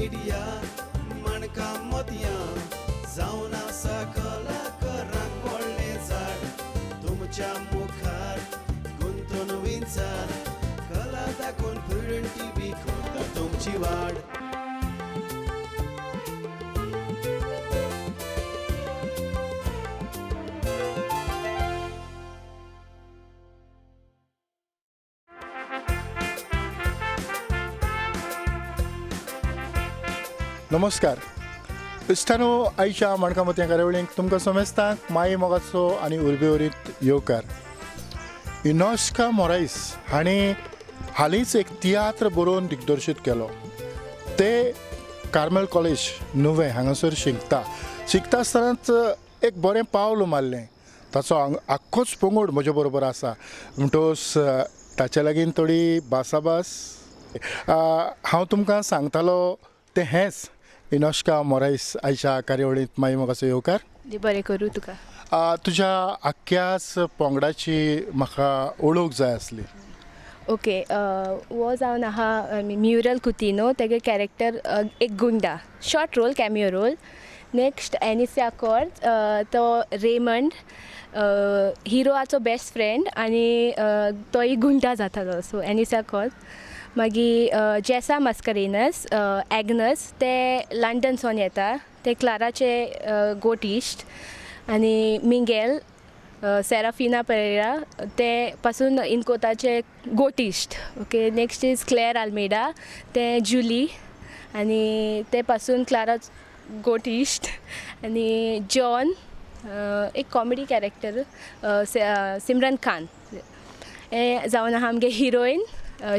Media माणकां मोतयां जावन आसा कलाकारांक व्हडलें झाड तुमच्या मुखार गुंतून विंचार कला दाखोवन प्रुडंट टीव्ही करता तुमची वाड. नमस्कार इश्टानो, आयच्या माणकां मोतयां कार्यावळींक तुमकां समेस्तांक माई मोगाचो आनी उर्बेवरीत येवकार. इनोस्का मोरायस हांणी हालींच एक तियात्र बरोवन दिग्दर्शीत केलो. ते कार्मेल कॉलेज नुवें हांगासर शिकता शिकता आसतनाच एक बरें पावल मारलें. ताचो आख्खोच पंगड म्हजे बरोबर आसा, म्हणटकच ताचे लागीं थोडी भासाभास. हांव तुमकां सांगतालो तें हेंच. इनोस्का मोरायस आयच्या कार्यावळींत माई मोगाचो येवकार. बरें करूं तुका. तुज्या आख्ख्याच पंगडाची म्हाका ओळख जाय आसली. ओके, हो जावन आहा म्युरल कुतिनो. तेगे कॅरेक्टर एक गुंडा, short role, cameo role. Next एनिसिया कॉर्ज, तो रेमंड हिरोआचो बेस्ट फ्रेंड आनी तोय गुंडा जातालो. सो एनिसिया कॉर्ज. मागीर जेसा मस्करेनस एग्नस, ते लंडनसून येता, ते क्लाराचे गोटिश्ट. आनी मिंगेल सेराफिना परेरा, ते पासून इनकोताचे गोटिश्ट. Okay, next is Claire Almeida, ते जुली आनी ते पासून क्लारा गोटिश्ट. आनी जॉन एक कॉमेडी कॅरेक्टर सिमरन खान. हें जावन आहा आमगे हिरोइन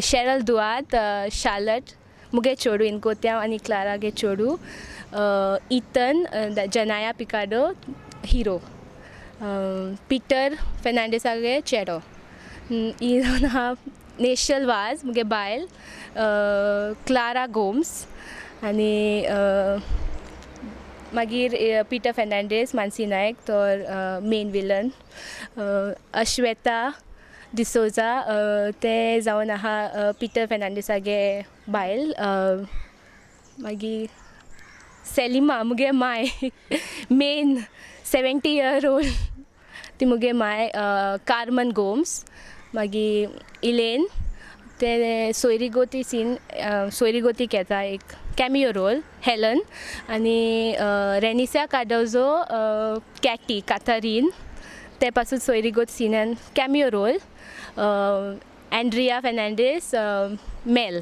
शेरल दुआत, शार्लट मुगे चेडू इनकोत्या आनी क्लारागे चेडू, इथन जनाया पिकाडो हिरो, पिटर फेर्नांडीसागे चेडो. ही जावन आहा नेशल वाज मुगे बायल, क्लारा गोम्स. आनी मागीर पिटर फेर्नांडीस, मानसी नायक तो मेन विलन, अश्वेता डिसोजा ते जावन आहा पिटर फेर्नांडीसागे बायल. मागीर सेलिमा मुगे my, main 70 year old ती मुगे माय, कार्मन गोम्स. मागीर इलेन, ते सोयरीगोती सीन, सोयरीगोतीक येता एक कॅमियो रोल, हेलन. आनी रेनिसा कार्डोजो कॅटी काथरीन, ते पासून सोयरीगोत सिनान cameo role. Andrea Fernandes Mel,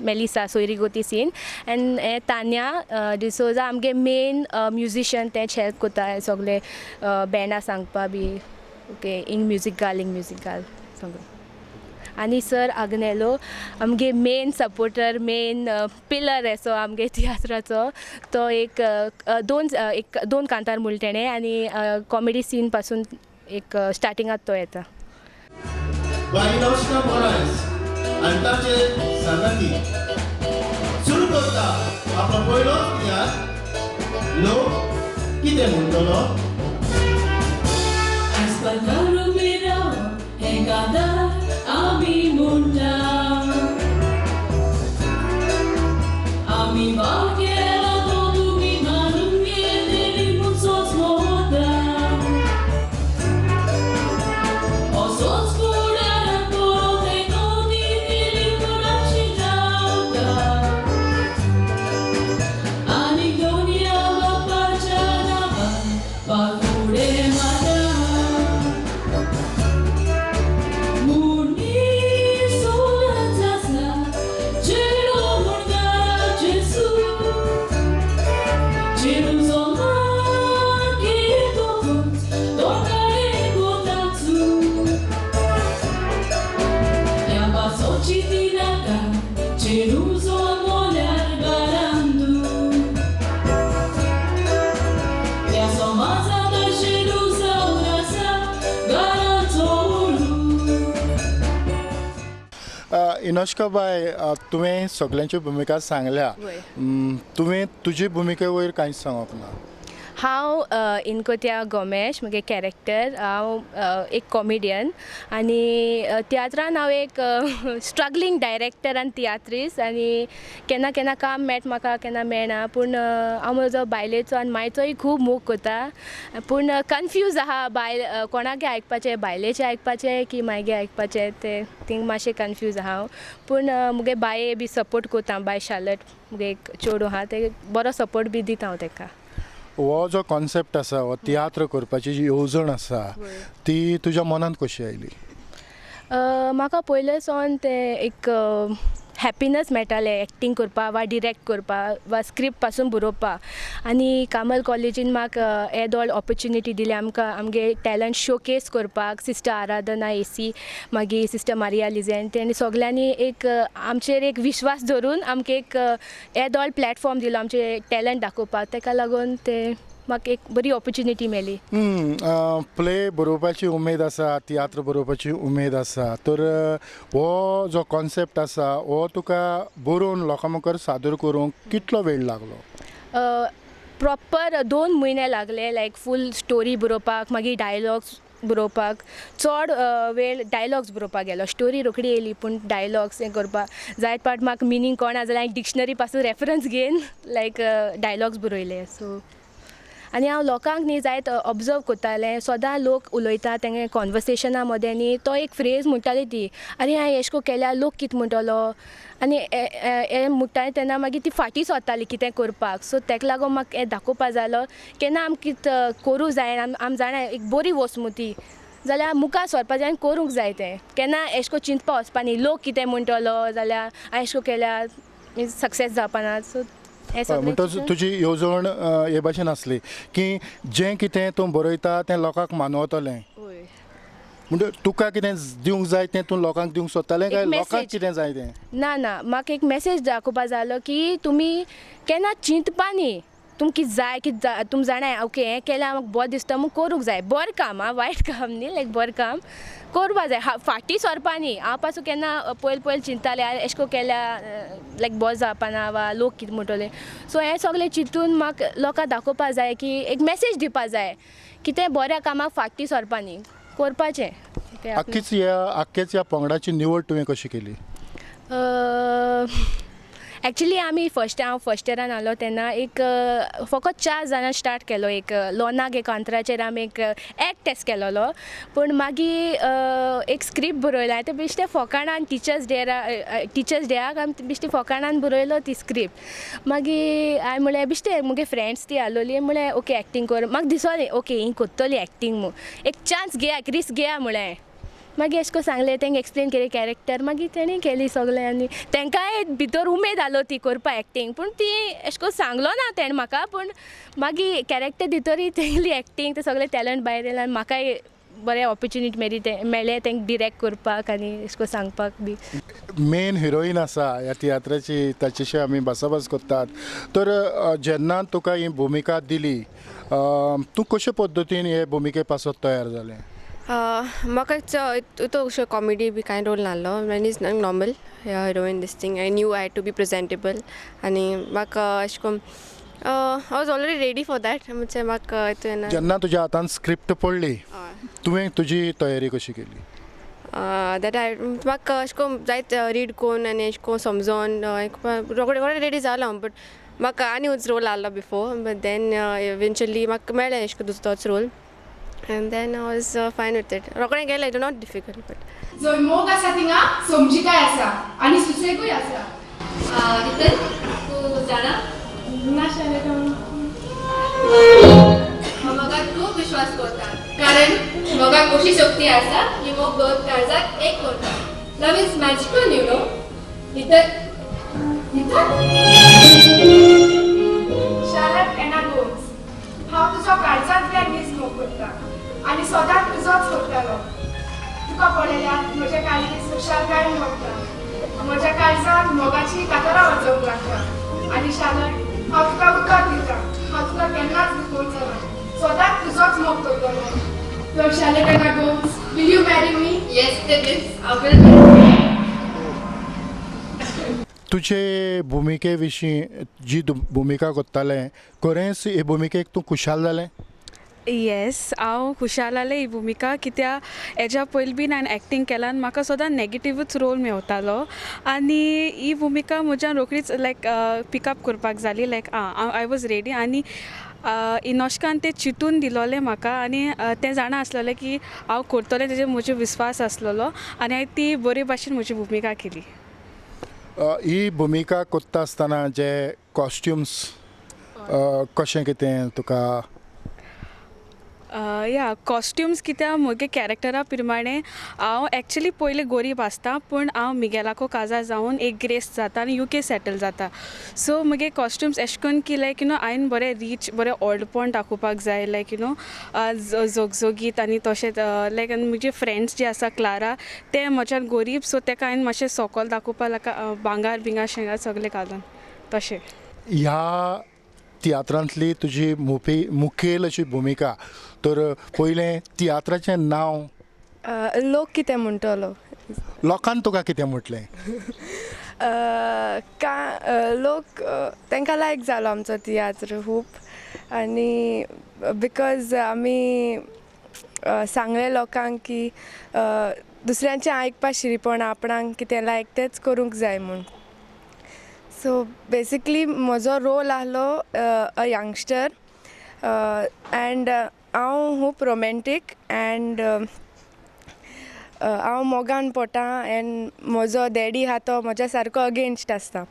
Melissa सोयरीगोती सीन. एंड तान्या डिसोजा आमगे मेन म्युजिशन, तेंच हेल्प कोता सगळे बँडा सांगपा बी. ओके, इंग म्युजीक घाल, इंग म्युजीक घाल सगळें. आनी सर आग्नेलो आमगे मेन सपोर्टर, मेन पिलर असो आमगे तियात्राचो. तो एक दोन कांतार म्हणले तेणें आनी कॉमेडी सीन पासून एक स्टार्टिंगात तो येता. इनोस्का मोरायस आनी ताचे सांगाती सुरू करता आपलो पयलो तियात्र लोक कितें म्हणटलो. आमी म्हणटा आमी वागेला तो तुमी मानून घेतली म्हूण सोंसमोता असोच फुडाराक परत एकवटी दिली म्हूण आशी जावता आनी दोनया बापाच्या नांवान पाकुडे माता. इनोस्का बाय, तुवें सगल्यांच्यो भुमिका सांगल्या, तुवें तुजी भुमिके वयर कांयच सांगप ना. हांव इनकोत्या गोमेश, म्हगे कॅरेक्टर. हांव एक कॉमेडियन आनी तियात्रान हांव एक स्ट्रगलींग डायरेक्टर आनी तियात्रीस आनी केन्ना केन्ना काम मेळटा म्हाका, केन्ना मेळना. पूण हांव म्हजो बायलेचो आनी मायचोय खूब मोग करता, पूण कन्फ्यूज आहा बायल कोणागे आयकपाचें, बायलेचें आयकपाचें की मायगे आयकपाचें तें थिंग मातशें कन्फ्यूज आहा हांव. पूण मुगे बाये बी सपोर्ट करता, बाय शार्लट मुगे एक चेडूं आहा, तें बरो सपोर्ट बी दिता हांव तेका. हो जो कॉन्सेप्ट आसा, हो तियात्र करपाची जी येवजण आसा ती तुज्या मनांत कशी आयली? म्हाका पयले सावन तें एक हॅपिनस मेळटालें एक्टींग करपा वा डिरेक्ट करपा वा स्क्रिप्ट पासून बरोवपा. आनी कार्मल कॉलेजीन म्हाका येदोळ ऑपॉर्च्युनिटी दिली आमकां आमगे टॅलंट शोकेस करपाक. सिस्टर आराधना एसी, मागीर सिस्टर मारिया लिजेन, तेणी सगल्यांनी एक आमचेर एक विश्वास धरून आमकां एक येदोळ प्लॅटफॉर्म दिलो आमचे टॅलंट दाखोवपाक. तेका लागून ते म्हाका एक बरी ऑपॉर्च्युनिटी मेळ्ळी. प्ले बरोवपाची उमेद आसा, तियात्र बरोवपाची उमेद आसा, तर हो जो कॉन्सेप्ट आसा हो तुका बरोवन लोकां मुखार सादर करूंक कितलो वेळ लागलो? प्रॉपर 2 म्हयने लागले, लायक फूल स्टोरी बरोवपाक, मागीर डायलॉग्स बरोवपाक. चड वेळ डायलॉग्स बरोवपाक गेलो. स्टोरी रोखडी येयली, पूण डायलॉग्स हें करपाक जायत पाट म्हाका मिनींग कोणा जाल्यार हांवें डिक्शनरी पासून रेफरन्स घेवन लायक डायलॉग्स बरयले. सो आनी हांव लोकांक न्ही जायत ऑब्जर्व करतालें, सदां लोक उलयता तेंगे कॉन्वर्सेशना मदें न्ही तो एक फ्रेज म्हणटाली ती, आरे हांवें एशें कोन्न केल्यार लोक कितें म्हणटलो आनी हें म्हणटालें तेन्ना मागीर ती फाटीं सरताली कितें करपाक. सो तेका लागून म्हाका हें दाखोवपा जाय आसलो केन्ना आमकां कितें करूं जाय, आम जाणा एक बरी वस्त मुगो ती, जाल्यार मुखार सरपा जाय आनी करूंक जाय तें. केन्ना एशें कोन्न चिंतपा वचपा न्ही लोक कितें म्हणटलो जाल्यार हांवें एशें कोन्न केल्यार सक्सेस जावपा ना. सो म्हणटच तुजी येवजण हे भाशेन आसली की जें कितें तूं बरयता तें लोकांक मानवतलें, म्हणटा तुका कितें दिवंक जाय तें तूं लोकांक दिवंक सोदतालें काय लोकांक कितें जाय तें? ना ना, म्हाका एक मॅसेज दाखोवपा जाय आसलो की तुमी केन्ना चिंतपा न्ही, तुमकां कितें जाय, कितें तुमी जाणाय ओके हें केल्यार म्हाका बरें दिसता म्हूण करूंक जाय. बरें काम आं, वायट काम न्ही, लायक बरें काम करपा जाय, फाटीं सरपा न्ही. हांव पासून केन्ना पयलीं पयलीं चिंततालें एशें कोन्न केल्यार लायक बरें जावपा ना वा लोक कितें म्हणटले. सो हें सगळें चिंतून म्हाका लोकांक दाखोवपा जाय की एक मॅसेज दिवपा जाय कितें बऱ्या कामाक फाटीं सरपा न्ही, करपाचें. आख्खेच ह्या पंगडाची निवड तुवें कशी केली? एक्चुली आमी फर्स्ट, हांव फर्स्ट इयरान आसलो तेन्ना एक फकत 4 जाणां स्टार्ट केलो, एक लोनाक एक अंतराचेर आमी एक एक्ट टेस्ट केलोलो. पूण मागीर एक स्क्रिप्ट बरयला तें बेश्टें फोकाणान, टिचर्स डेयाक आमी बेश्टें फोकाणान बरयलो ती स्क्रिप्ट. मागीर हांवें म्हळें बेश्टें मुगे फ्रेंड्स ती आसलोली, म्हळें ओके एक्टींग कर, म्हाका दिसोलें ओके ही करतली एक्टींग म्हूण, एक चान्स घेया, एक रिस्क घेया म्हळें. मागीर एशें कोन्न सांगलें तेंकां, एक्सप्लेन केलें कॅरेक्टर, मागीर तेणी केली सगळें आनी तेंकांय भितर उमेद आसलो ती करपा एक्टींग, पूण ती एशें कोन्न सांगलो ना तेणें म्हाका. पूण मागीर कॅरेक्टर दितरी तेगेली एक्टींग तें सगळें टॅलंट भायर येयलें आनी म्हाकाय बरें ऑपॉर्च्युनिटी मेळ्ळी तें मेळ्ळें तेंकां डिरेक्ट करपाक आनी एशें कोन्न सांगपाक बी. मेन हिरोईन आसा ह्या तियात्राची, ताचेशी आमी भासाभास करतात. तर जेन्ना तुका ही भुमिका दिली तूं कशे पद्दतीन हे भुमिके पासत तयार जालें? म्हाका तो अशें कॉमेडी बी कांय रोल नासलो, man is normal heroine this thing. I knew I had to be presentable आनी म्हाका अशें करून I was already ready for that. म्हणजे म्हाका हितून जेन्ना तुज्या हातान स्क्रिप्ट पडली तुवें तुजी तयारी कशी केली? That I म्हाका अशें करून जायत रीड करून आनी अशें करून समजोन रोखडे रोखडे रेडी जालो हांव. बट म्हाका आनी उच रोल आहलो बिफोर, बट then eventually म्हाका मेळ्ळें अशें करून दुसरोच role and then I was fine with it. रोखडें गेलें, it not difficult. But जंय मोग आसा थिंगा समजिकाय आसा आनी सुसेगूय आसा. इतन तूं जाणा? ना शालेट, हांव मोगाक खूब विश्वास करता, कारण मोगाक अशी शक्ती आसा की मोग दोन काळजाक एक करता. Love is magical, you know. इतन इतन शालट एना गोम्स, हांव तुजो काळजांतल्यान नीज मोग करता आनी सदांच तुजोच करतालो. तुका पळयल्यार म्हज्या काळजी खुशालकायेन भोगता, म्हज्या काळजांत मोगाची कातरां वाजोवंक लागता. आनी शालट, हांव तुका उतर दिता, हांव तुका केन्नाच दुखोवचो ना, सदांच तुजोच मोग करतलो. तर Charlotte Anna Gomes, will you marry me? Yes, Dennis, I will. तुजे भुमिके विशीं जी भुमिका करतालें खरेंच हे भुमिकेक तूं खुशाल जालें? येस, हांव खुशाल जालें ही भुमिका कित्याक हेज्या पयलीं बीन हांवें एक्टींग केला आनी म्हाका सदां नेगेटिवूच रोल मेवतालो आनी ही भुमिका म्हज्यान रोखडीच लायक पिकअप करपाक जाली. लायक आं, I was ready आनी इनोश्कान तें चिंतून दिलोलें म्हाका आनी तें जाणा आसलेलें की हांव करतलें, तेजेर म्हजो विस्वास आसलेलो आनी हांवें ती बरे भाशेन म्हजी भुमिका केली. ही भुमिका करता आसतना जे कॉस्ट्युम्स कशें कितें तुका? या, कॉस्ट्युम्स कित्याक म्हगे कॅरेक्टरा प्रमाणे हांव एक्चुली पयलीं गोरीब आसता पूण हांव मिगेलाको काजार जावन एक ग्रेस्त जाता आनी you K settle जाता. सो म्हगे कॉस्ट्युम्स एशें कोन्न की लायक you know हांवें बरें रीच बरें ओल्डपण दाखोवपाक जाय, लायक you know झगझगीत आनी तशेंच लायक आनी म्हजे फ्रेंड्स जे आसा क्लारा तें म्हज्यान गोरीब, सो तेका हांवें मातशें सोकोल दाखोवपा लायक भांगार बिंगार शेंगार सगळें घालून तशें. ह्या तियात्रांतली तुजी मुखेल अशी भुमिका, तर पयलें तियात्राचें नांव? लोक कितें म्हणटलो. लोकान तुका कितें म्हटलें? लोक तांकां लायक जालो आमचो तियात्र खूब आनी because आमी सांगलें लोकांक की दुसऱ्यांचें आयकपा शिरीपण आपणाक कितें लायक तेंच करूंक जाय म्हूण. सो बेसिकली म्हजो रोल आहलो अ यंगस्टर एंड हांव खूब रोमेंटीक एंड हांव मोगान पोटा एंड म्हजो डॅडी आहा तो म्हज्या सारको अगेन्स्ट आसता.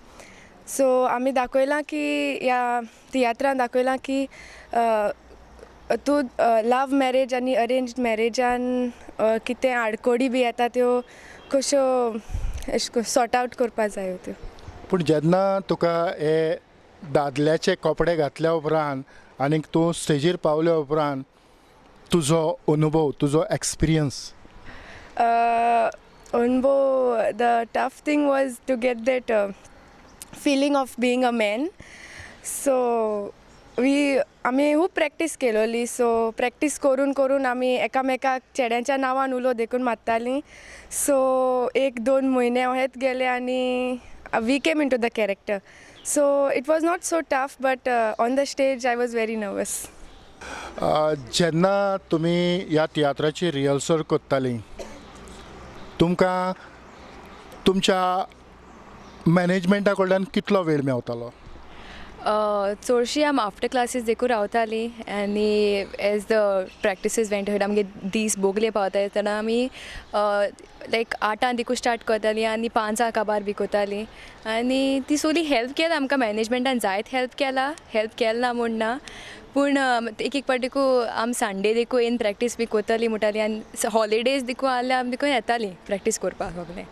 सो आमी दाखयलां की ह्या तियात्रान दाखयलां की तूं लव मॅरेज आनी अरेंज मॅरेजान कितें आडकोडी बी येता त्यो कश्यो अशें सॉर्ट आवट करपा जायो त्यो. पूण जेन्ना तुका हे दादल्याचे कपडे घातल्या उपरांत आनीक तूं स्टेजीर पावल्या उपरांत तुजो अनुभव, तुजो एक्सपिरियन्स? अनुभव, the tough thing was to get that feeling of being a man. So we आमी खूब प्रॅक्टीस केलोली. सो प्रॅक्टीस करून करून आमी एकामेकाक चेड्यांच्या नांवान उलो देखून मारतालीं. सो 1-2 म्हयने अहेच गेले आनी we came into the character. So it was not so tough, but on the stage I was very nervous. जेन्ना तुमी ह्या तियात्राची रिहर्सल करतालीं तुमकां तुमच्या मॅनेजमेंटा कडल्यान कितलो वेळ मेवतालो? चडशी आमी आफ्टर क्लासीस देखून रावतालीं आनी as the practices went ahead आमगे दीस बोगले पावताले तेन्ना आमी लायक 8 देखून स्टार्ट करतालीं आनी 5 काबार बी कोतालीं आनी ती सगळी हेल्प केला आमकां मॅनेजमेंटान, जायत हेल्प केला, हेल्प केला ना म्हूण ना, पूण एक एक पाटी देखून आमी संडे देखून येवन प्रॅक्टीस बी कोतालीं म्हणटालीं आनी हॉलिडेज देखून आहल्यार आमी देखून येतालीं प्रॅक्टीस करपाक सगळें.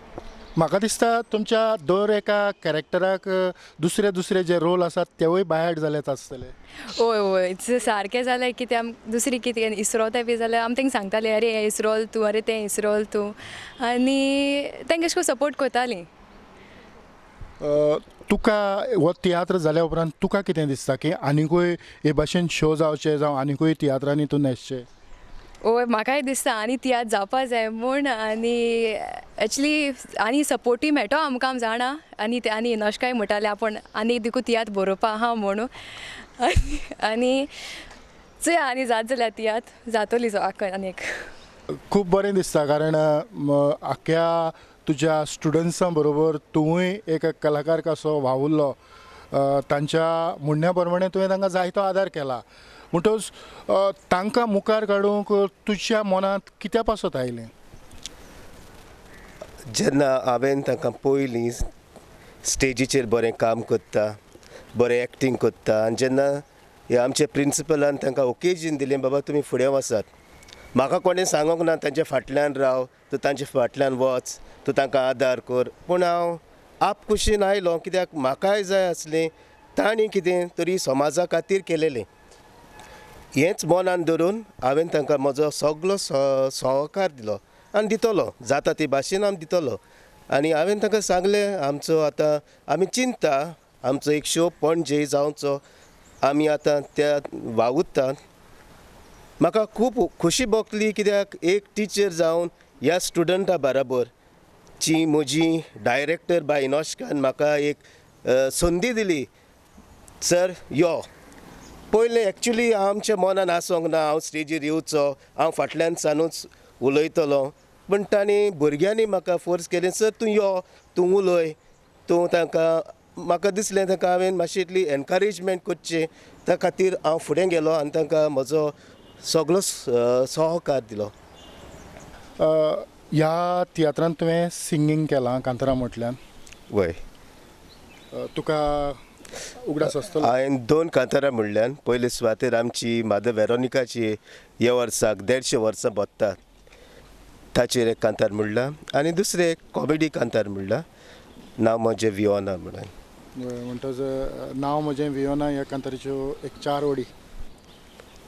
म्हाका दिसता तुमच्या दर एका कॅरेक्टराक दुसरे दुसरे जे रोल आसात तेवूय बायहार्ट जाल्यात आसतले. हय हय, सारकें जालें की ते आम दुसरी कितें इसरोताय बी जाल्यार आमी तांकां सांगतालीं अरे हें इसरोल तूं, अरे तें इसरोल तूं, आनी तांकां अशें करून सपोर्ट करतालीं. तुका हो तियात्र जाल्या उपरांत तुका कितें दिसता की आनिकूय हे भाशेन शो जावचे जावं आनिकूय तियात्रांनी तूं न्हेसचें? हय, म्हाकाय दिसता आनी तियात्र जावपा जाय म्हूण, आनी एक्चुली आनी सपोर्टूय मेळटो आमकां, आमी जाणा, आनी ते आनी इनोशकाय म्हणटाले आपूण आनी देखून तियात्र बरोवपा आहा म्हणून, आनी चोया आनी जात जाल्यार तियात्र जातोली आनी एक. खूब बरें दिसता कारण आख्या तुज्या स्टुडंट्सां बरोबर तुवूय एक कलाकार कसो वावुरलो, तांच्या म्हणण्या प्रमाणे तुवें तांकां जायतो आदार केला, म्हणटकच तांकां मुखार काडूंक तुज्या मनांत कित्या पासत आयलें? जेन्ना हांवें तांकां पयलीं स्टेजीचेर बरें काम करता, बरें एक्टींग करता, आनी जेन्ना ह्या आमच्या प्रिंसिपलान तांकां ओकेजन दिलें बाबा तुमी फुडें वचात, म्हाका कोणें सांगूंक ना तांच्या फाटल्यान राव, तूं तांच्या फाटल्यान वच, तूं तांकां आदार कर, पूण हांव आप कुशीन आयलो कित्याक म्हाकाय जाय आसलें तांणी कितें तरी समाजा खातीर केलेलें हेंच मनान धरून हांवें तांकां म्हजो सगलो सहकार दिलो आनी दितलो, जाता ते भाशेन आमी दितलो. आनी हांवें तांकां सांगलें आमचो आतां आमी चिंता आमचो एक शो पणजे जावचो, आमी आतां त्या वावुरतात. म्हाका खूब खोशी भोगली कित्याक एक टिचर जावन ह्या स्टुडंटा बराबर जी म्हजी डायरेक्टर बाय इनोशकान म्हाका एक संदी दिली, सर यो. पयलें एक्चुली आमच्या मनान आसोंक ना हांव स्टेजीर येवचो, हांव फाटल्यान सानूच उलयतलो, पूण तांणी भुरग्यांनी म्हाका फोर्स केलें, सर तूं यो, तूं उलय, तूं तांकां. म्हाका दिसलें तांकां हांवें मातशी इतली एनकरेजमेंट करचें, त्या खातीर हांव फुडें गेलो आनी तांकां म्हजो सगलो सहकार दिलो. ह्या तियात्रांत तुवें सिंगींग केलां कांतारा म्हटल्यान? वय. तुका उगडास आसतलो? हांवें 2 कांतारां म्हणल्यान. पयले सुवातेर आमची मादर वेरोनिकाची ह्या वर्साक 150 वर्सां भोत्तात ताचेर एक कांतार म्हणलां आनी दुसरें एक कॉमेडी कांतार म्हणलां, नांव म्हजें वियोना म्हणून. म्हणटच नांव म्हजें वियोना ह्या कांताराच्यो एक 4 ओडी.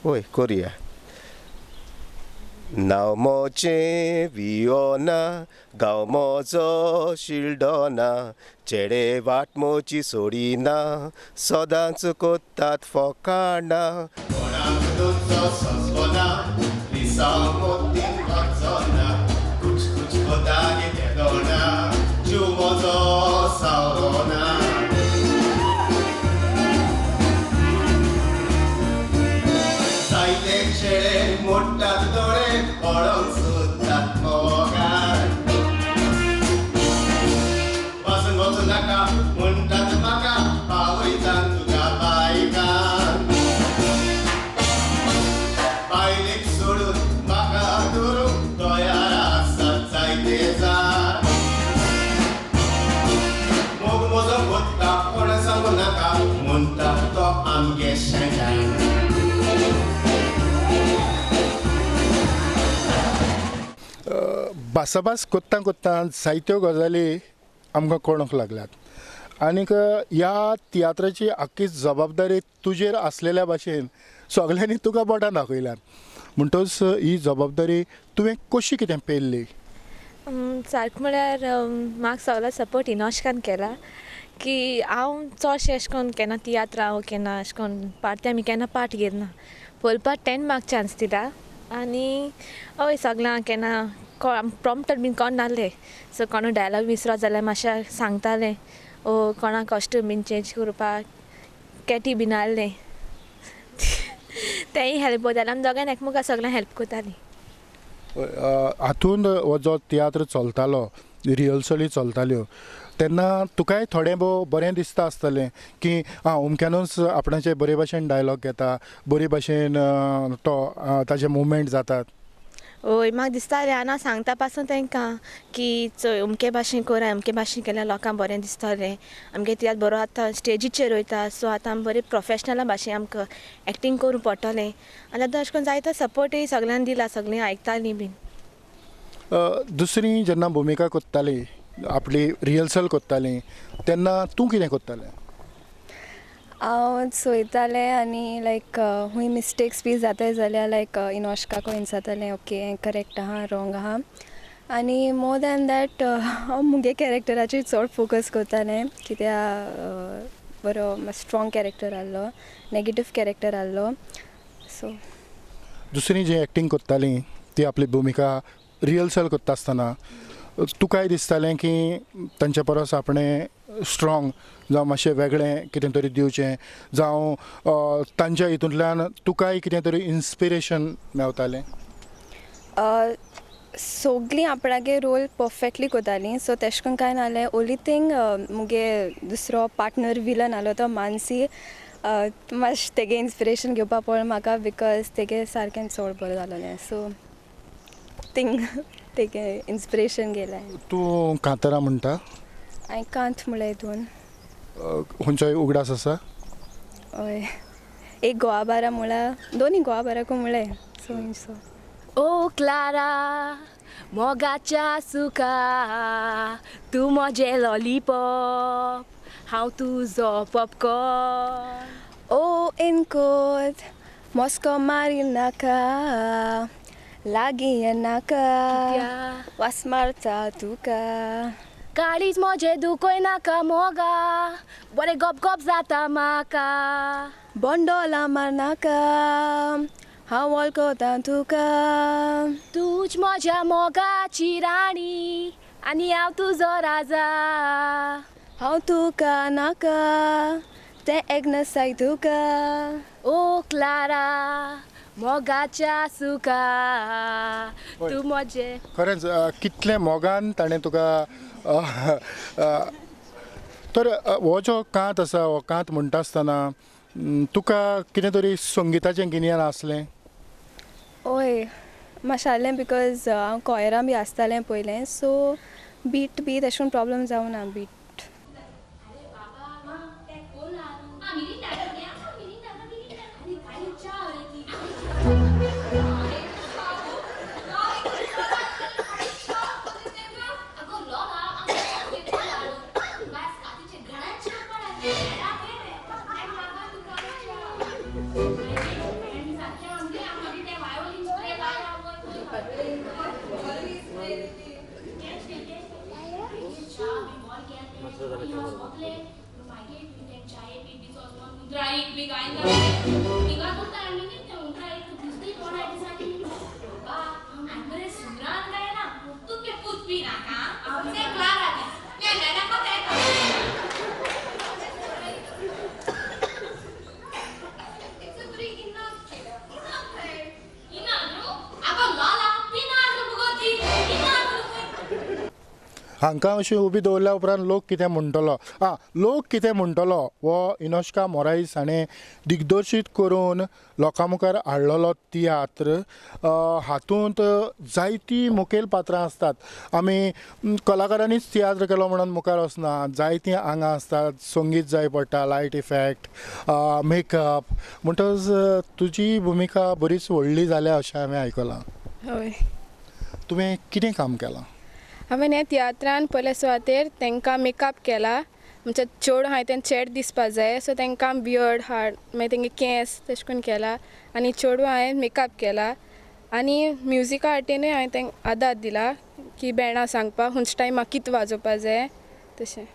वय करुया. नांव म्हजें वियोना, गांव म्हजो शिल्डोना, चेडे वाट म्हजी सोडिना, सदांच कोत्तात फोकाणां. कोणाक तुजो सोंसो लिसांव मोतीन वचना, कुच कुच कोता गे तेदोना, जीव म्हजो सावरोना. जायते चेडे मोडटात दोळे, पळोवंक सोदतात मोगान, पासून वचूं नाका म्हणटात म्हाका, पावयता तुका बायकान. बायलेक सोडून म्हाका धरूंक तयार आसात जायते जाण, मोग म्हजो कोत्ता कोण सांगू नाका, म्हणटा तो आमगे शेंड्यान. भासाभास कोत्ता कोत्ता जायत्यो गजाली आमकां कळूंक लागल्यात आनीक ह्या तियात्राची आख्खी जबाबदारी तुजेर आसलेल्या भाशेन सगल्यांनी तुका बोटां दाखयल्यात, म्हणटच ही जबाबदारी तुवें कशी कितें पेल्ली? सारकें म्हळ्यार म्हाका सगलो सपोर्ट इनोशकान केला की हांव चडशें अशें करून केन्ना तियात्र हांव केन्ना अशें करून पार्टी आमी केन्ना पार्ट घेयना, पळोवपाक 10 मार्क चान्स दिला आनी हय सगळ्यां केन्ना प्रॉम्प्टर बीन कोण नासले, सो कोणू डायलॉग विसरो जाल्यार मातशें सांगतालें, ओ कोणा कॉस्ट्यूम बीन चेंज करपाक कॅटी बीन आहलें, तेंय हेल्प जातालें. आमी दोगांय एकमेका सगळ्यांक हेल्प करतालीं. हातूंत हो जो तियात्र चलतालो, रिहर्सली चलताल्यो तेन्ना तुकाय थोडें भोव बरें दिसता आसतलें की आं अमक्यानूच आपणाचे बरे भाशेन डायलॉग घेता, बरे भाशेन तो ताजे मुवमेंट जातात? हय म्हाका दिसतालें आनी हांव सांगता पासून तांकां की चोय अमके भाशेन कोराय, अमके भाशेन केल्यार लोकांक बरें दिसतलें, आमगे तियात्र बरो आतां स्टेजीचेर वयता, सो आतां आमी बरें प्रोफेशनला भाशेन आमकां एक्टींग करूंक पडटलें. आनी आतां अशें करून जायतो सपोर्टूय सगल्यांनी दिला, सगळीं आयकतालीं बीन. दुसरी जेन्ना भुमिका कोत्ताली, आपली रिहर्सल कोत्ताली तेन्ना तूं कितें कोत्तालें? हांव चोयतालें आनी लायक खूंय मिस्टेक्स बी जाताय जाल्यार लायक इनोशकाको विचारतालें, ओके हें करेक्ट आहा रोंग आहा. आनी मोर देन that हांव मुगे कॅरेक्टराचेर चड फोकस करतालें कित्या बरो स्ट्रोंग कॅरेक्टर आहलो, नेगेटीव कॅरेक्टर आहलो. सो दुसरी जी एक्टींग करताली ती आपली भुमिका रिहर्सल करता आसतना तुकाय दिसतालें की तांचे परस आपणें स्ट्रोंग जावं मातशें वेगळें कितें तरी दिवचें, जावं तांच्या हितूंतल्यान तुकाय कितें तरी इन्स्पिरेशन मेवतालें? सगळीं आपणागे रोल परफेक्टली करतालीं, सो तेशें करून कांय नासलें. ओन्ली थींग मुगे दुसरो पार्टनर विलन आहलो तो मानसी, मातशें तेगे इन्स्पिरेशन घेवपा पडलें म्हाका because तेगे सारकें चड बरें जालोलें, सो थिंग तेगे इन्स्पिरेशन घेयलें. तूं कांतारां म्हणटा? हांवें कांत म्हळ्यार 2. खंयचोय उगडास आसा? हय एक गोवा बारा म्हळ्यार, दोनूय गोवा बाराकू म्हळ्यार. सो सो ओ क्लारा मोगाच्या सुखा, तूं म्हजें लॉलीपॉप, हांव तुजो पॉपकॉर्न. ओ एनकोत मस्को मारी नाका, लागीं येनाका, वास मारता तुका, काळीज म्हजें दुखय नाका मोगा, बरें गप गप जाता म्हाका, बंडोला मारनाका, हांव वळखता तुका, तूंच म्हज्या मोगाची राणी, आनी हांव तुजो राजा. हांव तुका नाका तें एग्नसाय तुका. ओ क्लारा मोगाच्या सुखा तूं म्हजें. खरेंच कितलें मोगान ताणें तुका. तर हो जो कांत आसा हो कांत म्हणटा आसतना तुका कितें तरी संगिताचें गिन्यान आसलें? हय मातशें आहलें because हांव कॉयरां बी आसतालें पयलें, सो बीट बी तशें करून प्रोब्लम जावना बीट. हांकां अशी उबी दवरल्या उपरांत लोक कितें म्हणटलो, आं लोक कितें म्हणटलो हो इनोश्का मोरायस हाणें दिग्दर्शीत करून लोकां मुखार हाडलेलो तियात्र. हातूंत जायतीं मुखेल पात्रां आसतात. आमी कलाकारांनीच तियात्र केलो म्हणून मुखार वचना, जायतीं आंगां आसतात, संगीत जाय पडटा, लायट इफेक्ट, मेकअप. म्हणटकच तुजी भुमिका बरीच व्हडली जाल्या अशें हांवें आयकलां. हय. तुवें कितें काम केलां? हांवें ह्या तियात्रान पयल्या सुवातेर तांकां मेकअप केला. म्हणजे चेडूं आहाय तें चेड दिसपा जाय, सो तांकां बियर्ड हाड, मागीर तेंगे केंस तशें करून केला आनी चेडूं हांवें मेकअप केला. आनी म्युजिका वाटेनूय हांवें तांकां आदार दिला की बँडा सांगपाक खंयच्या टायमार कितें वाजोवपा जाय तशें.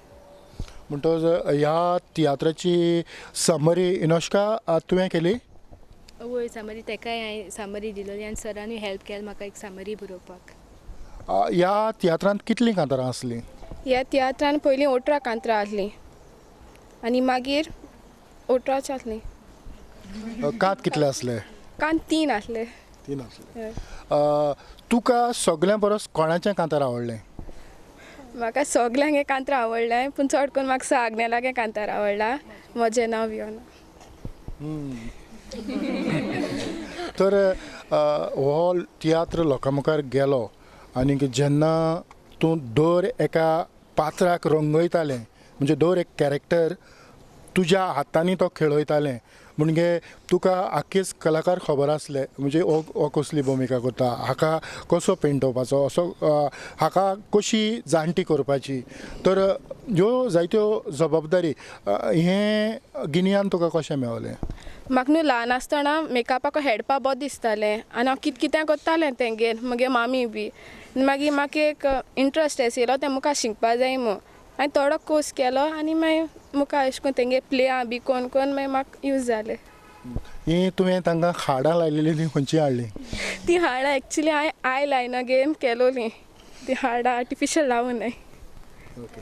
म्हणटकच ह्या तियात्राची समरी इनोश्का तुवें केली? वय, समरी तेकाय हांवें समरी दिलोली आनी सरानूय हेल्प केली म्हाका एक समरी बरोवपाक. ह्या तियात्रांत कितलीं कांतारां आसलीं? ह्या तियात्रान पयलीं 18 कांतरां आसलीं आनी मागीर 18 आसलीं. कांत कितले आसले? कांत 3 आसले. 3 आसले. तुका सगळ्यां परस कोणाचें कांतार आवडलें? म्हाका सगल्यांगे कांतरां आवडलें, पूण चड करून म्हाका सागनेलागे कांतार आवडला, म्हजें नांव वियोना. तर हो तियात्र लोकां मुखार गेलो आनी जेन्ना तूं दर एका पात्राक रंगयतालें, म्हणजे दर एक कॅरेक्टर तुज्या हातांनी तो खेळयतालें, म्हणजे तुका आख्खेच कलाकार खबर आसले म्हणजे हो कसली भुमिका करता, हाका कसो पेंटोवपाचो, असो हाका कशी जाणटी करपाची, तर ह्यो जायत्यो जबाबदारी हें गिन्यान तुका कशें मेवलें? म्हाका न्हू ल्हान आसतना मेकअपाक हेडपा बरें दिसतालें आनी हांव कितें कितें करतालें तेंगेर, म्हगे मामी बी. मागीर म्हाका एक इंट्रस्ट आशिल्लो तें मुखार शिकपा जाय म्हूण. हांवें थोडो कोर्स केलो आनी मागीर मुखार अशें करून तेंगे प्लेया बी कोण कोण मागीर म्हाका यूज जालें. ही तुवें तांकां हाडां लायलेलीं तीं खंयची हाडलीं? ती हाडां एक्चुली हांवें I लायना गेम केलोलीं, ती हाडां आर्टिफिशल लावूं न्हय. ओके.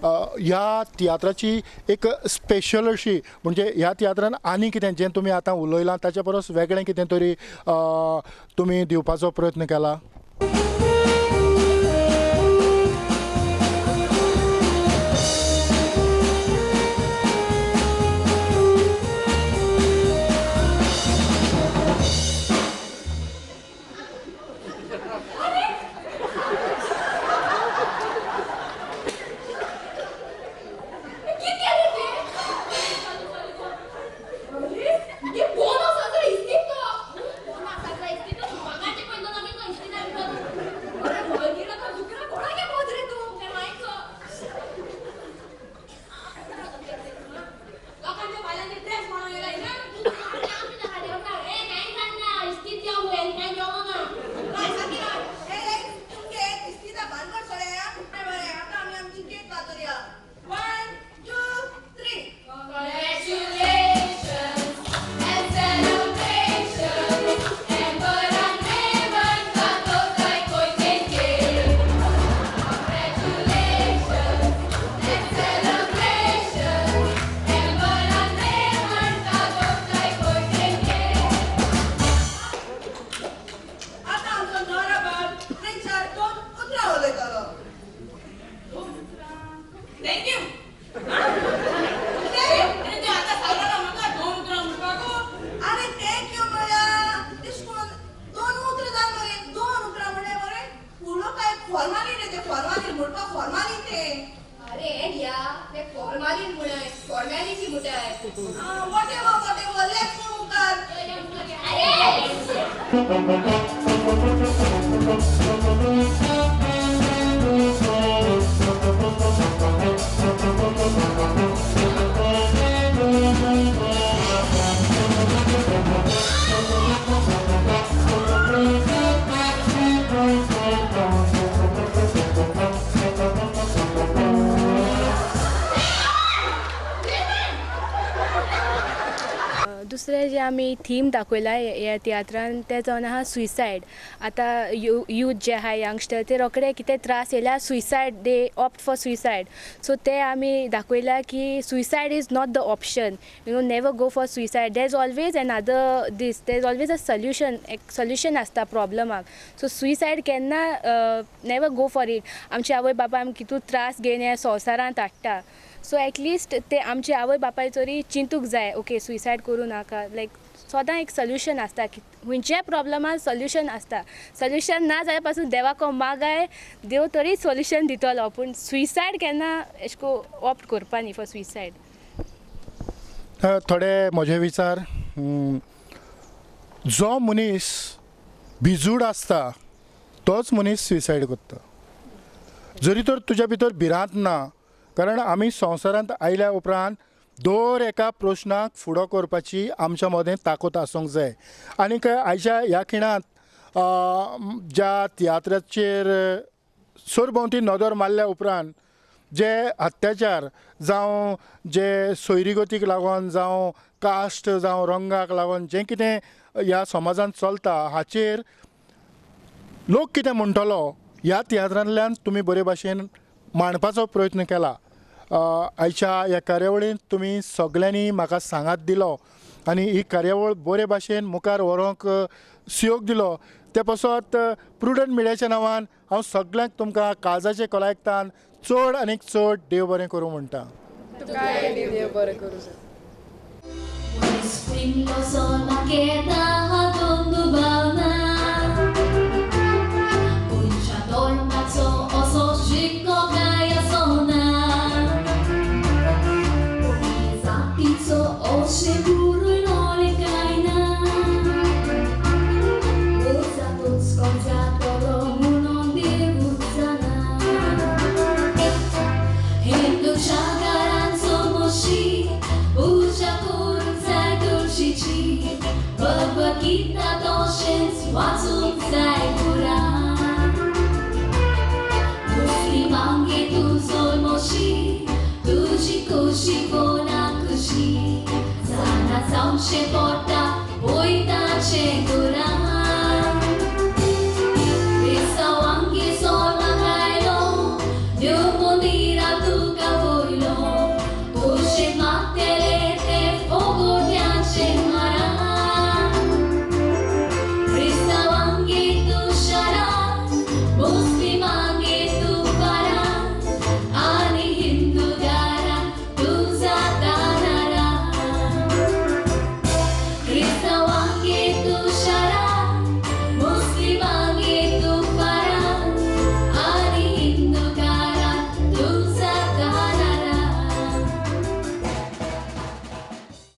ह्या तियात्राची एक स्पेशल अशी म्हणजे ह्या तियात्रान आनी कितें जें तुमी आतां उलयलां ताचे परस वेगळें कितें तरी तुमी दिवपाचो प्रयत्न केला? It's Thank you. कितें रे? आतां सांगला म्हाका दोन उतरां म्हणपाक. आरे thank you म्हळ्यार तेश कोन दोन उतरां जाल मरे. दोन उतरां म्हळ्यार मरे उलोवपा एक फॉर्मालिटी ते, फॉर्मालिटी म्हणपाक फॉर्मालिटी ते. अरे एंडिया ते फॉर्मालिन म्हणाय, फॉर्मॅलिटी म्हणटाय. वॉटेवर वॉटेवर, let's go मुखार. दुसरें जें आमी थीम दाखयला ह्या तियात्रान तें जावन आहा सुयसायड. आतां यूथ जे आहा यंगस्टर ते रोखडे कितें त्रास येयल्यार suicide, they opt for suicide. So ते आमी दाखयला की suicide is not the option, you know, never go for suicide. There is always another this, there is always a solution, एक सोल्युशन आसता प्रॉब्लमाक. सो सुयसायड केन्ना नेवर गो फॉर it. आमचे आवय बापाय आमकां कितू त्रास घेवन ह्या संवसारांत हाडटा. सो एटलिस्ट ते आमचे आवय बापाय तरी चिंतूंक जाय, ओके सुयसायड करूं नाका. लायक सदां एक सोल्युशन आसता, खंयच्याय प्रॉब्लमाक सोल्युशन आसता. सोल्युशन ना जाल्यार पासून देवाक मागाय, देव तरी सोल्युशन दितलो. पूण सुयसायड केन्ना एशें कोन्न ऑप्ट करपा न्ही फॉर सुयसायड. थोडे म्हजे विचार, जो मनीस भिजूड आसता तोच मनीस सुयसायड करता. जरी तर तुज्या भितर भिरांत ना, कारण आमी संवसारांत आयल्या उपरांत दर एका प्रश्नाक फुडो करपाची आमच्या मदें ताकद आसूंक जाय. आनीक आयच्या ह्या खिणांत ज्या तियात्राचेर सरभोंवती नदर मारल्या उपरांत जे अत्याचार जावं जे सोयरीगतीक लागून जावं कास्ट जावं रंगाक लागून जें कितें ह्या समाजांत चलता हाचेर लोक कितें म्हणटलो ह्या तियात्रांतल्यान तुमी बरे भाशेन मांडपाचो प्रयत्न केला. आयच्या ह्या कार्यावळींत तुमी सगल्यांनी म्हाका सांगात दिलो आनी ही कार्यावळ बरे भाशेन मुखार व्हरूंक सहयोग दिलो ते पासत प्रुडंट मिडियाच्या नांवान हांव सगल्यांक तुमकां काळजाचे खोलायेंतल्यान चड आनीक चड देव बरें करूं म्हणटा. देव बरें करूं. She